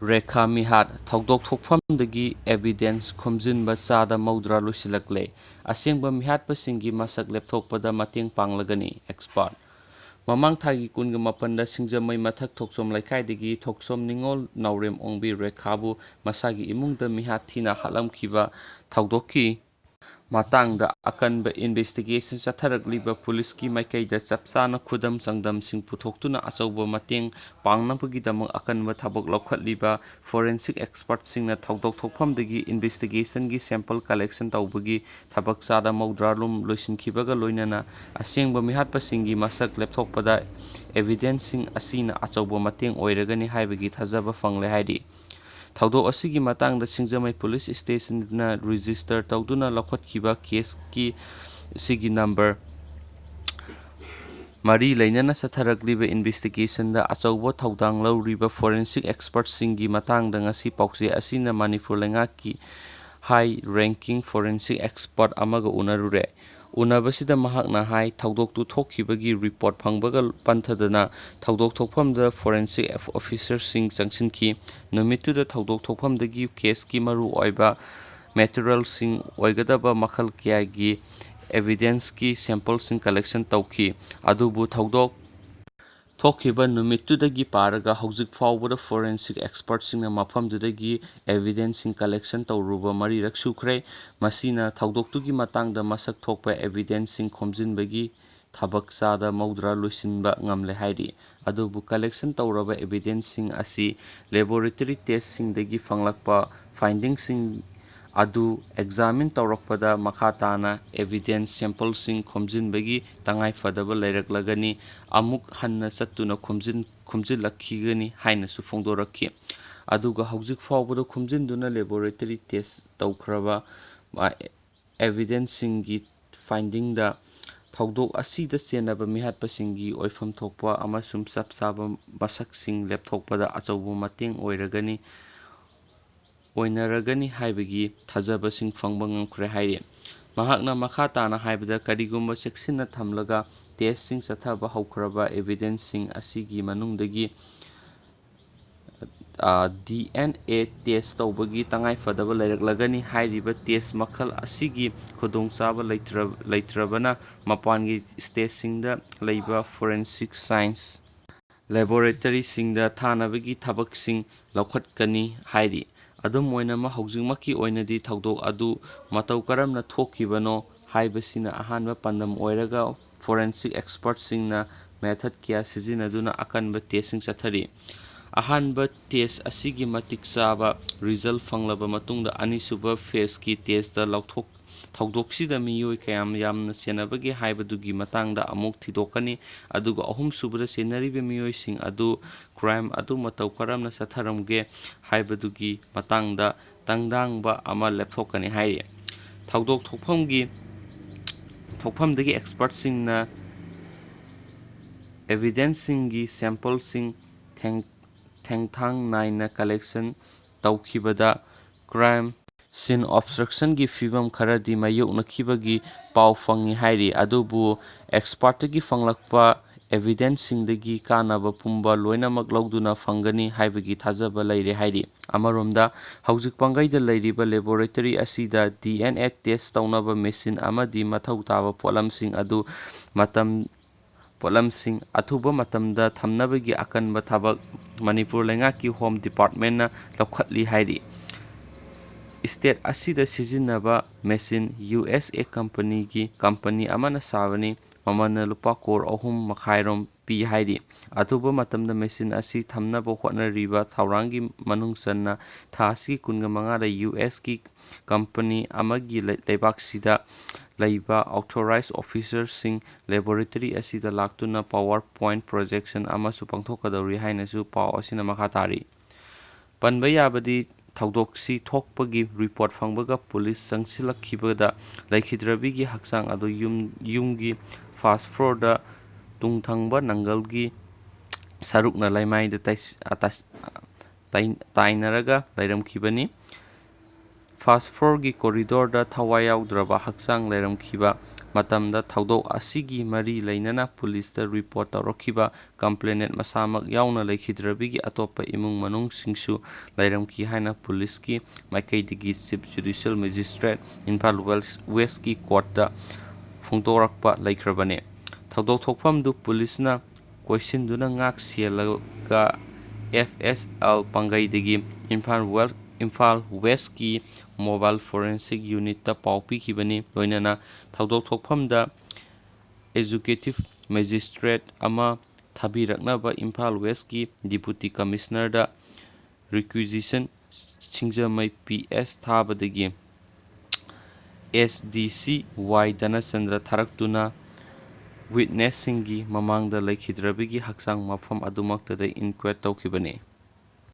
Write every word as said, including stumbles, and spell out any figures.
ꯔꯦꯈꯥ ꯃꯤꯍꯥꯠ ꯊꯧꯗꯣꯛ ꯊꯣꯛꯐꯝꯗꯒꯤ evidence ꯈꯣꯝꯖꯤꯟꯕ ꯆꯥꯗ ꯃꯧꯗ꯭ꯔꯥ ꯂꯣꯏꯁꯤꯜꯂꯛꯂꯦ꯫ ꯑꯁꯦꯡꯕ ꯃꯤꯍꯥꯠꯄꯁꯤꯡꯒꯤ ꯃꯁꯛ ꯂꯦꯞꯊꯣꯛꯄꯗ ꯃꯇꯦꯡ ꯄꯥꯡꯂꯒꯅꯤ expert꯫ ꯃꯃꯥꯡ ꯊꯥꯒꯤ ꯀꯨꯟꯒ ꯃꯥꯄꯟꯗ ꯁꯤꯡꯖꯃꯩ ꯃꯊꯛ ꯊꯣꯛꯆꯣꯝ ꯂꯩꯀꯥꯏꯗꯒꯤ ꯊꯣꯛꯆꯣꯝ ꯅꯤꯉꯣꯜ ꯅꯥꯎꯔꯦꯝ ꯑꯣꯡꯕꯤ ꯔꯦꯈꯥꯕꯨ ꯃꯁꯥꯒꯤ ꯏꯃꯨꯡꯗ ꯃꯤꯍꯥꯠ ꯊꯤꯅ ꯍꯥꯠꯂꯝꯈꯤꯕ ꯊꯧꯗꯣꯛꯀꯤ ꯃꯇꯥꯡꯗ ꯑꯀꯟꯕ investigation ꯆꯠꯊꯔꯛꯂꯤꯕ ꯄꯨꯂꯤꯁꯀꯤ ꯃꯥꯏꯀꯩꯗ ꯆꯞ ꯆꯥꯅ ꯈꯨꯗꯝ ꯆꯥꯡꯗꯝꯁꯤꯡ ꯄꯨꯊꯣꯛꯇꯨꯅ ꯑꯆꯧꯕ ꯃꯇꯦꯡ ꯄꯥꯡꯅꯕꯒꯤꯗꯃꯛ ꯑꯀꯟꯕ ꯊꯕꯛ ꯂꯧꯈꯠꯂꯤꯕ forensic expertꯁꯤꯡꯅ ꯊꯧꯗꯣꯛ ꯊꯣꯛꯐꯝꯗꯒꯤ investigationꯒꯤ sample collection ꯇꯧꯕꯒꯤ ꯊꯕꯛ ꯆꯥꯗ ꯃꯧꯗ꯭ꯔꯥ ꯂꯨꯝ ꯂꯣꯏꯁꯤꯟꯈꯤꯕꯒ ꯂꯣꯏꯅꯅ ꯑꯁꯦꯡꯕ ꯃꯤꯍꯥꯠꯄꯁꯤꯡꯒꯤ ꯃꯁꯛ ꯂꯦꯞꯊꯣꯛꯄꯗ evidenceꯁꯤꯡ ꯑꯁꯤꯅ ꯑꯆꯧꯕ ꯃꯇꯦꯡ ꯑꯣꯏꯔꯒꯅꯤ ꯍꯥꯏꯕꯒꯤ ꯊꯥꯖꯕ ꯐꯪꯂꯦ ꯍꯥꯏꯔꯤ꯫ ꯊꯧꯗꯣꯛ ꯑꯁꯤꯒꯤ ꯃꯇꯥꯡꯗ ꯁꯤꯡꯖꯃꯩ police stationꯅ register ꯇꯧꯗꯨꯅ ꯂꯧꯈꯠꯈꯤꯕ caseꯀꯤ ꯁꯤꯒꯤ number ꯃꯔꯤ ꯂꯩꯅꯅ ꯆꯠꯊꯔꯛꯂꯤꯕ investigationꯗ ꯑꯆꯧꯕ ꯊꯧꯗꯥꯡ ꯂꯧꯔꯤꯕ forensic expertꯁꯤꯡꯒꯤ ꯃꯇꯥꯡꯗ ꯉꯁꯤ ꯄꯥꯎꯆꯦ ꯑꯁꯤꯅ ꯃꯅꯤꯄꯨꯔ ꯂꯩꯉꯥꯛꯀꯤ high ranking forensic expert ꯑꯃꯒ ꯎꯅꯔꯨꯔꯦ꯫ ꯎꯅꯕꯁꯤꯗ ꯃꯍꯥꯛꯅ ꯍꯥꯏ, ꯊꯧꯗꯣꯛꯇꯨ ꯊꯣꯛꯈꯤꯕꯒꯤ report ꯐꯪꯕꯒ ꯄꯟꯊꯗꯅ ꯊꯧꯗꯣꯛ ꯊꯣꯛꯐꯝꯗ forensic officerꯁꯤꯡ ꯆꯪꯁꯤꯟꯈꯤ꯫ ꯅꯨꯃꯤꯠꯇꯨꯗ ꯊꯧꯗꯣꯛ ꯊꯣꯛꯐꯝꯗꯒꯤ caseꯀꯤ ꯃꯔꯨ ꯑꯣꯏꯕ materialꯁꯤꯡ ꯑꯣꯏꯒꯗꯕ ꯃꯈꯜ ꯀꯌꯥꯒꯤ evidenceꯀꯤ sampleꯁꯤꯡ collection ꯇꯧꯈꯤ꯫ ꯑꯗꯨꯕꯨ ꯊꯧꯗꯣꯛ ꯊꯣꯛꯈꯤꯕ ꯅꯨꯃꯤꯠꯇꯨꯗꯒꯤ ꯄꯥꯔꯒ ꯍꯧꯖꯤꯛ ꯐꯥꯎꯕꯗ forensic expertꯁꯤꯡꯅ ꯃꯐꯝꯗꯨꯗꯒꯤ evidenceꯁꯤꯡ collection ꯇꯧꯔꯨꯕ ꯃꯔꯤꯔꯛ ꯁꯨꯈ꯭ꯔꯦ꯫ ꯃꯁꯤꯅ ꯊꯧꯗꯣꯛꯇꯨꯒꯤ ꯃꯇꯥꯡꯗ ꯃꯁꯛ ꯊꯣꯛꯄ evidenceꯁꯤꯡ ꯈꯣꯝꯖꯤꯟꯕꯒꯤ ꯊꯕꯛ ꯆꯥꯗ ꯃꯧꯗ꯭ꯔꯥ ꯂꯣꯏꯁꯤꯟꯕ ꯉꯝꯂꯦ ꯍꯥꯏꯔꯤ꯫ ꯑꯗꯨꯕꯨ collection ꯇꯧꯔꯕ evidenceꯁꯤꯡ ꯑꯁꯤ laboratory testꯁꯤꯡꯗꯒꯤ ꯐꯪꯂꯛꯄ findingꯁꯤꯡ ꯑꯗꯨ examine ꯇꯧꯔꯛꯄꯗ ꯃꯈꯥ ꯇꯥꯅ evidence sampleꯁꯤꯡ ꯈꯣꯝꯖꯤꯟꯕꯒꯤ ꯇꯉꯥꯏꯐꯗꯕ ꯂꯩꯔꯛꯂꯒꯅꯤ, ꯑꯃꯨꯛ ꯍꯟꯅ ꯆꯠꯇꯨꯅ ꯈꯣꯝꯖꯤꯟ-, ꯈꯣꯝꯖꯤꯜꯂꯛꯈꯤꯒꯅꯤ ꯍꯥꯏꯅꯁꯨ ꯐꯣꯡꯗꯣꯔꯛꯈꯤ꯫ ꯑꯗꯨꯒ ꯍꯧꯖꯤꯛ ꯐꯥꯎꯕꯗ ꯈꯣꯝꯖꯤꯟꯗꯨꯅ laboratory test ꯇꯧꯈ꯭ꯔꯕ, ꯑ, evidenceꯁꯤꯡꯒꯤ findingꯗ ꯊꯧꯗꯣꯛ ꯑꯁꯤꯗ ꯆꯦꯟꯅꯕ ꯃꯤꯍꯥꯠꯄꯁꯤꯡꯒꯤ ꯑꯣꯏꯐꯝ ꯊꯣꯛꯄ ꯑꯃꯁꯨꯡ ꯆꯞ ꯆꯥꯕ ꯃꯁꯛꯁꯤꯡ ꯂꯦꯞꯊꯣꯛꯄꯗ ꯑꯆꯧꯕ ꯃꯇꯦꯡ ꯑꯣꯏꯔꯒꯅꯤ, ꯑꯣꯏꯅꯔꯒꯅꯤ ꯍꯥꯏꯕꯒꯤ ꯊꯥꯖꯕꯁꯤꯡ ꯐꯪꯕ ꯉꯝꯈ꯭ꯔꯦ ꯍꯥꯏꯔꯤ꯫ ꯃꯍꯥꯛꯅ ꯃꯈꯥ ꯇꯥꯅ ꯍꯥꯏꯕꯗ, ꯀꯔꯤꯒꯨꯝꯕ ꯆꯦꯛꯁꯤꯟꯅ ꯊꯝꯂꯒ testꯁꯤꯡ ꯆꯠꯊꯕ ꯍꯧꯈ꯭ꯔꯕ evidenceꯁꯤꯡ ꯑꯁꯤꯒꯤ ꯃꯅꯨꯡꯗꯒꯤ ꯗꯤ ꯑꯦꯟ ꯑꯦ ꯇꯦꯁ ꯇꯧꯕꯒꯤ ꯇꯉꯥꯏꯐꯗꯕ ꯂꯩꯔꯛꯂꯒꯅꯤ꯫ ꯍꯥꯏꯔꯤꯕ ꯇꯦꯁ ꯃꯈꯜ ꯑꯁꯤꯒꯤ ꯈꯨꯗꯣꯡꯆꯥꯕ ꯂꯩꯇ꯭ꯔ-, ꯂꯩꯇ꯭ꯔꯕꯅ ꯃꯄꯥꯟꯒꯤ ꯁ꯭ꯇꯦꯠꯁꯤꯡꯗ ꯂꯩꯕ ꯐꯣꯔꯦꯟꯁꯤꯛ ꯁꯥꯏꯟꯁ ꯂꯦꯕꯣꯔꯦꯇꯔꯤꯁꯤꯡꯗ ꯊꯥꯅꯕꯒꯤ ꯊꯕꯛꯁꯤꯡ ꯂꯧꯈꯠꯀꯅꯤ ꯍꯥꯏꯔꯤ꯫ ꯑꯗꯨꯝ ꯑꯣꯏꯅꯃꯛ, ꯍꯧꯖꯤꯛꯃꯛꯀꯤ ꯑꯣꯏꯅꯗꯤ ꯊꯧꯗꯣꯛ ꯑꯗꯨ ꯃꯇꯧ ꯀꯔꯝꯅ ꯊꯣꯛꯈꯤꯕꯅꯣ ꯍꯥꯏꯕꯁꯤꯅ ꯑꯍꯥꯟꯕ ꯄꯥꯟꯗꯝ ꯑꯣꯏꯔꯒ, ꯐꯣꯔꯦꯟꯁꯤꯛ ꯑꯦꯛꯁꯄꯔꯠꯁꯤꯡꯅ ꯃꯦꯊꯗ ꯀꯌꯥ ꯁꯤꯖꯤꯟꯅꯗꯨꯅ ꯑꯀꯟꯕ ꯇꯦꯁꯁꯤꯡ ꯆꯠꯊꯔꯤ꯫ ꯑꯍꯥꯟꯕ ꯇꯦꯁ ꯑꯁꯤꯒꯤ ꯃꯇꯤꯛ ꯆꯥꯕ ꯔꯤꯖꯜ ꯐꯪꯂꯕ ꯃꯇꯨꯡꯗ, ꯑꯅꯤꯁꯨꯕ ꯐꯦꯖꯀꯤ ꯇꯦꯁꯇ ꯂꯧꯊꯣꯛ-, ꯊꯧꯗꯣꯛꯁꯤꯗ ꯃꯤꯑꯣꯏ ꯀꯌꯥꯝ ꯌꯥꯝꯅ ꯆꯦꯟꯅꯕꯒꯦ ꯍꯥꯏꯕꯗꯨꯒꯤ ꯃꯇꯥꯡꯗ ꯑꯃꯨꯛ ꯊꯤꯗꯣꯛꯀꯅꯤ, ꯑꯗꯨꯒ ꯑꯍꯨꯝꯁꯨꯕꯗ ꯆꯦꯟꯅꯔꯤꯕ ꯃꯤꯑꯣꯏꯁꯤꯡ ꯑꯗꯨ ꯀ꯭ꯔꯥꯏꯝ ꯑꯗꯨ ꯃꯇꯧ ꯀꯔꯝꯅ ꯆꯠꯊꯔꯝꯒꯦ ꯍꯥꯏꯕꯗꯨꯒꯤ ꯃꯇꯥꯡꯗ ꯇꯪꯗꯥꯡꯕ ꯑꯃ ꯂꯦꯞꯊꯣꯛꯀꯅꯤ ꯍꯥꯏꯔꯤ꯫ ꯊꯧꯗꯣꯛ ꯊꯣꯛꯐꯝꯒꯤ, ꯊꯣꯛꯐꯝꯗꯒꯤ ꯑꯦꯛꯁꯄꯔꯠꯁꯤꯡꯅ ꯑꯦꯚꯤꯗꯦꯟꯁꯁꯤꯡꯒꯤ ꯁꯦꯝꯄꯜꯁꯤꯡ ꯊꯦꯡ-, ꯊꯦꯡꯊꯥꯡ ꯅꯥꯏꯅ ꯀꯂꯦꯛꯁꯟ ꯇꯧꯈꯤꯕꯗ ꯀ꯭ꯔꯥꯏꯝ ꯁꯤꯟ ꯑꯣꯕꯁꯇ꯭ꯔꯛꯁꯟꯒꯤ ꯐꯤꯚꯝ ꯈꯔꯗꯤ ꯃꯥꯌꯣꯛꯅꯈꯤꯕꯒꯤ ꯄꯥꯎ ꯐꯪꯏ ꯍꯥꯏꯔꯤ꯫ ꯑꯗꯨꯕꯨ ꯑꯦꯛꯁꯄꯥꯔꯠꯇꯒꯤ ꯐꯪꯂꯛꯄ ꯑꯦꯚꯤꯗꯦꯟꯁꯁꯤꯡꯗꯒꯤ ꯀꯥꯟꯅꯕ ꯄꯨꯝꯕ ꯂꯣꯏꯅꯃꯛ ꯂꯧꯗꯨꯅ ꯐꯪꯒꯅꯤ ꯍꯥꯏꯕꯒꯤ ꯊꯥꯖꯕ ꯂꯩꯔꯦ ꯍꯥꯏꯔꯤ꯫ ꯑꯃꯔꯣꯝꯗ, ꯍꯧꯖꯤꯛ ꯄꯥꯡꯒꯩꯗ ꯂꯩꯔꯤꯕ ꯂꯦꯕꯣꯔꯦꯇꯔꯤ ꯑꯁꯤꯗ ꯗꯤ ꯑꯦꯟ ꯑꯦ ꯇꯦꯁ ꯇꯧꯅꯕ ꯃꯦꯁꯤꯟ ꯑꯃꯗꯤ ꯃꯊꯧ ꯇꯥꯕ ꯄꯣꯠꯂꯝꯁꯤꯡ ꯑꯗꯨ ꯃꯇꯝ, ꯄꯣꯠꯂꯝꯁꯤꯡ ꯑꯊꯨꯕ ꯃꯇꯝꯗ ꯊꯝꯅꯕꯒꯤ ꯑꯀꯟꯕ ꯊꯕꯛ ꯃꯅꯤꯄꯨꯔ ꯂꯩꯉꯥꯛꯀꯤ ꯍꯣꯝ ꯗꯤꯄꯥꯔꯠꯃꯦꯟꯅ ꯂꯧꯈꯠꯂꯤ ꯍꯥꯏꯔꯤ꯫ ꯁ꯭ꯇꯦꯠ ꯑꯁꯤꯗ ꯁꯤꯖꯤꯟꯅꯕ ꯃꯦꯁꯤꯟ ꯌꯨ ꯑꯦꯁ ꯑꯦ ꯀꯝꯄꯅꯤꯒꯤ, ꯀꯝꯄꯅꯤ ꯑꯃꯅ ꯁꯥꯕꯅꯤ꯫ ꯃꯃꯜꯅ ꯂꯨꯄꯥ ꯀꯣꯔ ꯑꯍꯨꯝ ꯃꯈꯥꯏꯔꯣꯝ ꯄꯤ ꯍꯥꯏꯔꯤ꯫ ꯑꯊꯨꯕ ꯃꯇꯝꯗ ꯃꯦꯁꯤꯟ ꯑꯁꯤ ꯊꯝꯅꯕ ꯍꯣꯠꯅꯔꯤꯕ ꯊꯧꯔꯥꯡꯒꯤ ꯃꯅꯨꯡ ꯆꯟꯅ ꯊꯥ ꯑꯁꯤꯒꯤ ꯀꯨꯟꯒ ꯃꯉꯥꯗ ꯌꯨ ꯑꯦꯁꯀꯤ ꯀꯝꯄꯅꯤ ꯑꯃꯒꯤ ꯂꯩ-, ꯂꯩꯕꯥꯛꯁꯤꯗ ꯂꯩꯕ ꯑꯣꯊꯣꯔꯥꯏꯖ ꯑꯣꯐꯤꯁꯔꯁꯤꯡ ꯂꯦꯕꯣꯔꯦꯇꯔꯤ ꯑꯁꯤꯗ ꯂꯥꯛꯇꯨꯅ ꯄꯥꯋꯔ ꯄꯣꯏꯟꯠ ꯄ꯭ꯔꯣꯖꯦꯛꯁꯟ ꯑꯃꯁꯨ ꯄꯥꯡꯊꯣꯛꯀꯗꯧꯔꯤ ꯍꯥꯏꯅꯁꯨ ꯄꯥꯎ ꯑꯁꯤꯅ ꯃꯈꯥ ꯇꯥꯔꯤ꯫ ꯄꯟꯕ ꯌꯥꯕꯗꯤ, ꯊꯧꯗꯣꯛꯁꯤ ꯊꯣꯛꯄꯒꯤ ꯔꯤꯄꯣꯔꯠ ꯐꯪꯕꯒ ꯄꯨꯂꯤꯁ ꯆꯪꯁꯤꯜꯂꯛꯈꯤꯕꯗ ꯂꯩꯈꯤꯗ꯭ꯔꯕꯤꯒꯤ ꯍꯛꯆꯥꯡ ꯑꯗꯨ ꯌꯨꯝ, ꯌꯨꯝꯒꯤ ꯐꯥꯔꯁ ꯐ꯭ꯂꯣꯔꯗ ꯇꯨꯡ ꯊꯪꯕ ꯅꯪꯒꯜꯒꯤ ꯁꯔꯨꯛꯅ ꯂꯩꯃꯥꯏꯗ ꯇꯩꯁ-, ꯑ, ꯇꯁ-, ꯇꯥꯏ-, ꯇꯥꯏꯅꯔꯒ ꯂꯩꯔꯝꯈꯤꯕꯅꯤ꯫ ꯐꯥꯁ ꯐ꯭ꯂꯣꯔꯒꯤ ꯀꯣꯔꯤꯗꯣꯔꯗ ꯊꯋꯥꯏ ꯌꯥꯎꯗ꯭ꯔꯕ ꯍꯛꯆꯥꯡ ꯂꯩꯔꯝꯈꯤꯕ ꯃꯇꯝꯗ ꯊꯧꯗꯣꯛ ꯑꯁꯤꯒꯤ ꯃꯔꯤ ꯂꯩꯅꯅ ꯄꯨꯂꯤꯁꯇ ꯔꯤꯄꯣꯔꯠ ꯇꯧꯔꯛꯈꯤꯕ ꯀꯝꯄ꯭ꯂꯦꯅꯦꯟ ꯃꯁꯥꯃꯛ ꯌꯥꯎꯅ ꯂꯩꯈꯤꯗ꯭ꯔꯕꯤꯒꯤ ꯑꯇꯣꯞꯄ ꯏꯃꯨꯡ ꯃꯅꯨꯡꯁꯤꯡꯁꯨ ꯂꯩꯔꯝꯈꯤ ꯍꯥꯏꯅ ꯄꯨꯂꯤꯁꯀꯤ ꯃꯥꯏꯀꯩꯗꯒꯤ ꯆꯤꯐ ꯖꯨꯗꯤꯁꯤꯌꯦꯜ ꯃꯦꯖꯤꯁꯇ꯭ꯔꯦꯠ ꯏꯝꯐꯥꯜ ꯋꯦꯁ-, ꯋꯦꯁꯀꯤ ꯀꯣꯔꯠꯇ ꯐꯣꯡꯗꯣꯔꯛꯄ ꯂꯩꯈ꯭ꯔꯕꯅꯤ꯫ ꯊꯧꯗꯣꯛ ꯊꯣꯛꯐꯝꯗꯨ ꯄꯨꯂꯤꯁꯅ ꯀꯣꯏꯁꯤꯟꯗꯨꯅ ꯉꯥꯛ ꯁꯦꯜꯂꯒ ꯑꯦꯐ ꯑꯦꯁ ꯑꯦꯜ ꯄꯥꯡꯒꯩꯗꯒꯤ ꯏꯝꯐꯥꯜ ꯋꯦꯜ-, ꯏꯝꯐꯥꯜ ꯋꯦꯁꯀꯤ ꯃꯣꯕꯥꯏꯜ ꯐꯣꯔꯦꯟꯁꯤꯛ ꯌꯨꯅꯤꯠꯇ ꯄꯥꯎ ꯄꯤꯈꯤꯕꯅꯤ꯫ ꯂꯣꯏꯅꯅ ꯊꯧꯗꯣꯛ ꯊꯣꯛꯐꯝꯗ ꯑꯦꯖꯨꯀꯦꯇꯤꯚ ꯃꯦꯖꯤꯁꯇ꯭ꯔꯦꯠ ꯑꯃ ꯊꯥꯕꯤꯔꯛꯅꯕ ꯏꯝꯐꯥꯜ ꯋꯦꯁꯀꯤ ꯗꯤꯄꯨꯇꯤ ꯀꯃꯤꯁꯅꯔꯗ ꯔꯤꯀ꯭ꯋꯤꯖꯤꯁꯟ ꯁꯤꯡꯖꯃꯩ ꯄꯤ ꯑꯦꯁ ꯊꯥꯕꯗꯒꯤ ꯑꯦꯁ ꯗꯤ ꯁꯤ ꯋꯥꯏ ꯙꯅꯆꯟꯗ꯭ꯔ ꯊꯥꯔꯛꯇꯨꯅ ꯋꯤꯠꯅꯦꯁꯁꯤꯡꯒꯤ ꯃꯃꯥꯡꯗ ꯂꯩꯈꯤꯗ꯭ꯔꯕꯤꯒꯤ ꯍꯛꯆꯥꯡ ꯃꯐꯝ ꯑꯗꯨꯃꯛꯇꯗ ꯏꯟꯀ꯭ꯋꯦꯠ ꯇꯧꯈꯤꯕꯅꯤ꯫